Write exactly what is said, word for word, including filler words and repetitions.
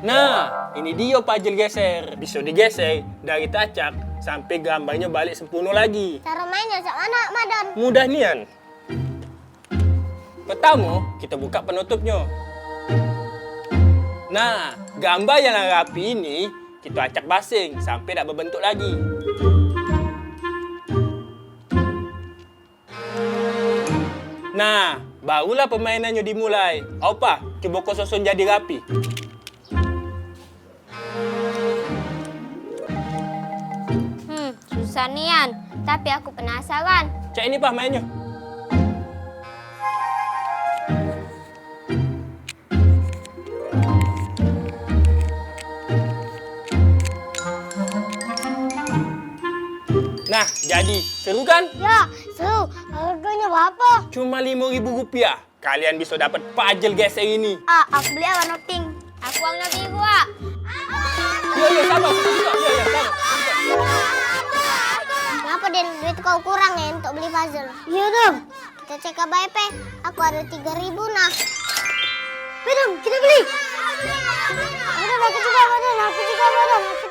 Nah, ini dio puzzle geser. Biso digeser dari tacak sampe gambarnyo balik sempurno lagi. Caro mainnyo cak mano, Madon? Mudah nian. Pertamo, kito buka penutupnyo. Nah, gambar yang la rapi ini kito acak baseng sampe dak bebentuk lagi. Nah, barulah pemainannyo dimulai. Opa, cubo ko susun jadi rapi. Hmm, susah nian. Tapi aku penasaran. Cak ini, Pah, mainnyo. Nah, jadi. Seru kan? Ya, seru. Harganya berapa? Cuma limo ribu rupiah. Kalian bisa dapat puzzle geser ini. Ah, aku beli warna pink. Aku warna biru, ah. Iya, iya, sama. Aku juga. Iya, iya, sama. Kenapa, Den? Duit kau kurang ya untuk beli puzzle? Iya, dong. Kita cek ke B P. Aku ada tiga ribu nah. Ayo dong, kita beli. Ayo dong, aku juga, Badan. Aku juga, Badan. Aku